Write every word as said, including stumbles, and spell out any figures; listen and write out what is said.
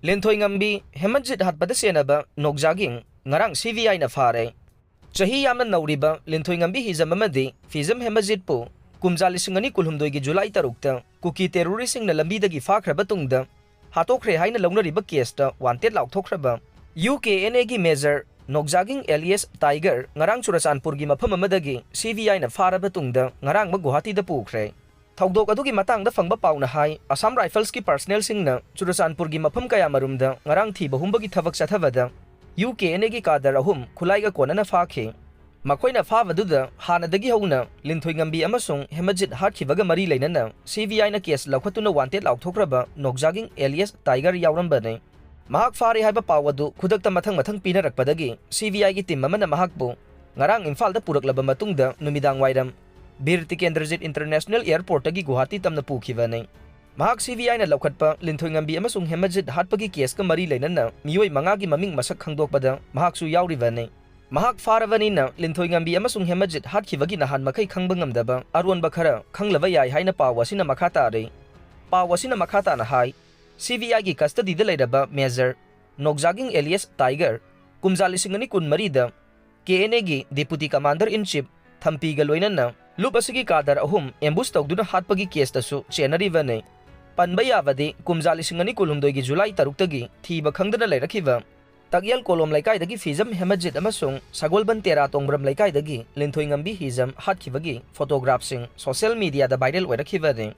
ꯂꯤꯟꯊꯣꯏꯉꯝꯕꯤ ꯍꯦꯃꯟꯖꯤꯠ ꯍꯥꯠꯄꯗ ꯆꯦꯟꯅꯕ ꯅꯣꯛꯖꯥꯒꯤꯡ ꯉꯔꯥꯡ C B ꯑꯥꯏꯅ ꯐꯥꯔꯦ꯫ ꯆꯍꯤ ꯌꯥꯝꯅ ꯅꯧꯔꯤꯕ ꯂꯤꯟꯊꯣꯏꯉꯝꯕꯤ ꯍꯤꯖꯝ ꯑꯃꯗꯤ ꯐꯤꯖꯝ ꯍꯦꯃꯟꯖꯤꯠꯄꯨ ꯀꯨꯝꯖꯥ ꯂꯤꯁꯤꯡ ꯑꯅꯤ ꯀꯨꯟꯍꯨꯝꯗꯣꯏꯒꯤ ꯖꯨꯂꯥꯏ ꯇꯔꯨꯛꯇ ꯀꯨꯀꯤ ꯇꯦꯔꯣꯔꯤꯁꯁꯤꯡꯅ ꯂꯝꯕꯤꯗꯒꯤ ꯐꯥꯈ꯭ꯔꯕ ꯇꯨꯡꯗ ꯍꯥꯠꯇꯣꯛꯈ꯭ꯔꯦ ꯍꯥꯏꯅ ꯂꯧꯅꯔꯤꯕ ꯀꯦꯁꯇ ꯋꯥꯟꯇꯦꯗ ꯂꯥꯎꯊꯣꯛꯈ꯭ꯔꯕ ꯌꯨ ꯀꯦ ꯑꯦꯟ ꯑꯦꯒꯤ ꯃꯦꯖꯔ ꯅꯣꯛꯖꯥꯒꯤꯡ ꯑꯦꯂꯤꯌꯁ ꯇꯥꯏꯒꯔ ꯉꯔꯥꯡ ꯆꯨꯔꯆꯥꯟꯄꯨꯔꯒꯤ ꯃꯐꯝ ꯑꯃꯗꯒꯤ ꯁꯤ ꯕꯤ ꯑꯥꯏꯅ ꯐꯥꯔꯕ ꯇꯨꯡꯗ ꯉꯔꯥꯡꯃꯛ ꯒꯨꯋꯥꯍꯥꯇꯤꯗ ꯄꯨꯈ꯭ꯔꯦ꯫ ꯊꯧꯗꯣꯛ ꯑꯗꯨꯒꯤ ꯃꯇꯥꯡꯗ ꯐꯪꯕ ꯄꯥꯎꯅ ꯍꯥꯏ, ꯑꯁꯥꯝ ꯔꯥꯏꯐꯜꯁꯀꯤ ꯄꯔꯁꯅꯦꯜꯁꯤꯡꯅ ꯆꯨꯔꯆꯥꯟꯄꯨꯔꯒꯤ ꯃꯐꯝ ꯀꯌꯥꯃꯔꯨꯝꯗ ꯉꯔꯥꯡ ꯊꯤꯕ ꯍꯨꯝꯕꯒꯤ ꯊꯕꯛ ꯆꯠꯊꯕꯗ ꯌꯨ ꯀꯦ ꯑꯦꯟ ꯑꯦꯒꯤ ꯀꯥꯗꯔ ꯑꯍꯨꯝ ꯈꯨꯠꯂꯥꯏꯒ ꯀꯣꯟꯅꯅ ꯐꯥꯈꯤ꯫ ꯃꯈꯣꯏꯅ ꯐꯥꯕꯗꯨꯗ ꯍꯥꯟꯅꯗꯒꯤ ꯍꯧꯅ ꯂꯤꯟꯊꯣꯏꯉꯝꯕꯤ ꯑꯃꯁꯨꯡ ꯍꯦꯃꯖꯤꯠ ꯍꯥꯠꯈꯤꯕꯒ ꯃꯔꯤ ꯂꯩꯅꯅ ꯁꯤ ꯕꯤ ꯑꯥꯏꯅ ꯀꯦꯁ ꯂꯧꯈꯠꯇꯨꯅ ꯋꯥꯟꯇꯦꯗ ꯂꯥꯎꯊꯣꯛꯈ꯭ꯔꯕ ꯅꯣꯛꯖꯥꯒꯤꯡ ꯑꯦꯂꯤꯌꯁ ꯇꯥꯏꯒꯔ ꯌꯥꯎꯔꯝꯕꯅꯤ꯫ ꯃꯍꯥꯛ ꯐꯥꯔꯦ ꯍꯥꯏꯕ ꯄꯥꯎ ꯑꯗꯨ ꯈꯨꯗꯛꯇ ꯃꯊꯪ ꯃꯊꯪ ꯄꯤꯅꯔꯛꯄꯗꯒꯤ ꯁꯤ ꯕꯤ ꯑꯥꯏꯒꯤ ꯇꯤꯝ ꯑꯃꯅ ꯃꯍꯥꯛꯄꯨ ꯉꯔꯥꯡ ꯏꯝꯐꯥꯜꯗ ꯄꯨꯔꯛꯂꯕ ꯃꯇꯨꯡꯗ ꯅꯨꯃꯤꯗꯥꯡ ꯋꯥꯏꯔꯝ ꯕꯤꯔ ꯇꯤꯀꯦꯟꯗ꯭ꯔꯖꯤꯠ ꯏꯟꯇꯔꯅꯦꯁꯅꯦꯜ ꯑꯦꯌꯔꯄꯣꯔꯠꯇꯒꯤ ꯒꯨꯋꯥꯍꯥꯇꯤ ꯇꯝꯅ ꯄꯨꯈꯤꯕꯅꯤ꯫ ꯃꯍꯥꯛ ꯁꯤ ꯕꯤ ꯑꯥꯏꯅ ꯂꯧꯈꯠꯄ ꯂꯤꯟꯊꯣꯏꯉꯝꯕꯤ ꯑꯃꯁꯨꯡ ꯍꯦꯃꯖꯤꯠ ꯍꯥꯠꯄꯒꯤ ꯀꯦꯁꯀ ꯃꯔꯤ ꯂꯩꯅꯅ ꯃꯤꯑꯣꯏ ꯃꯉꯥꯒꯤ ꯃꯃꯤꯡ ꯃꯁꯛ ꯈꯪꯗꯣꯛꯄꯗ ꯃꯍꯥꯛꯁꯨ ꯌꯥꯎꯔꯤꯕꯅꯤ꯫ ꯃꯍꯥꯛ ꯐꯥꯔꯕꯅꯤꯅ ꯂꯤꯟꯊꯣꯏꯉꯝꯕꯤ ꯑꯃꯁꯨꯡ ꯍꯦꯃꯖꯤꯠ ꯍꯥꯠꯈꯤꯕꯒꯤ ꯅꯍꯥꯟ ꯃꯈꯩ ꯈꯪꯕ ꯉꯝꯗꯕ ꯑꯔꯣꯟꯕ ꯈꯔ ꯈꯪꯂꯕ ꯌꯥꯏ ꯍꯥꯏꯅ ꯄꯥꯎ ꯑꯁꯤꯅ ꯃꯈꯥ ꯇꯥꯔꯤ꯫ ꯄꯥꯎ ꯑꯁꯤꯅ ꯃꯈꯥ ꯇꯥꯅ ꯍꯥꯏ, ꯁꯤ ꯕꯤ ꯑꯥꯏꯒꯤ ꯀꯁꯇꯗꯤꯗ ꯂꯩꯔꯕ ꯃꯦꯖꯔ ꯅꯣꯛꯖꯥꯒꯤꯡ ꯑꯦꯂꯤꯌꯁ ꯇꯥꯏꯒꯔ, ꯀꯨꯝꯖꯥ ꯂꯤꯁꯤꯡ ꯑꯅꯤ ꯀꯨꯟꯃꯔꯤꯗ ꯀꯦ ꯑꯦꯟ ꯑꯦꯒꯤ ꯗꯤꯄꯨꯇꯤ ꯀꯃꯥꯟꯗꯔ ꯏꯟ ꯆꯤꯐ ꯊꯝꯄꯤꯒ ꯂꯣꯏꯅꯅ ꯂꯨꯞ ꯑꯁꯤꯒꯤ ꯀꯥꯗꯔ ꯑꯍꯨꯝ ꯑꯦꯝꯕꯨꯁ ꯇꯧꯗꯨꯅ ꯍꯥꯠꯄꯒꯤ ꯀꯦꯁꯇꯁꯨ ꯆꯦꯟꯅꯔꯤꯕꯅꯤ꯫ ꯄꯟꯕ ꯌꯥꯕꯗꯤ, ꯀꯨꯝꯖꯥ ꯂꯤꯁꯤꯡ ꯑꯅꯤ ꯀꯨꯟꯍꯨꯝꯗꯣꯏꯒꯤ ꯖꯨꯂꯥꯏ ꯇꯔꯨꯛꯇꯒꯤ ꯊꯤꯕ ꯈꯪꯗꯅ ꯂꯩꯔꯛꯈꯤꯕ ꯇꯛꯌꯦꯜ ꯀꯣꯂꯣꯝ ꯂꯩꯀꯥꯏꯗꯒꯤ ꯐꯤꯖꯝ ꯍꯦꯃꯖꯤꯠ ꯑꯃꯁꯨꯡ ꯁꯒꯣꯜꯕꯟ ꯇꯦꯔꯥ ꯇꯣꯡꯕ꯭ꯔꯝ ꯂꯩꯀꯥꯏꯗꯒꯤ ꯂꯤꯟꯊꯣꯏꯉꯝꯕꯤ ꯍꯤꯖꯝ ꯍꯥꯠꯈꯤꯕꯒꯤ ꯐꯣꯇꯣꯒ꯭ꯔꯥꯐꯁꯤꯡ ꯁꯣꯁꯤꯌꯦꯜ ꯃꯤꯗꯤꯌꯥꯗ ꯚꯥꯏꯔꯦꯜ ꯑꯣꯏꯔꯛꯈꯤꯕꯅꯤ꯫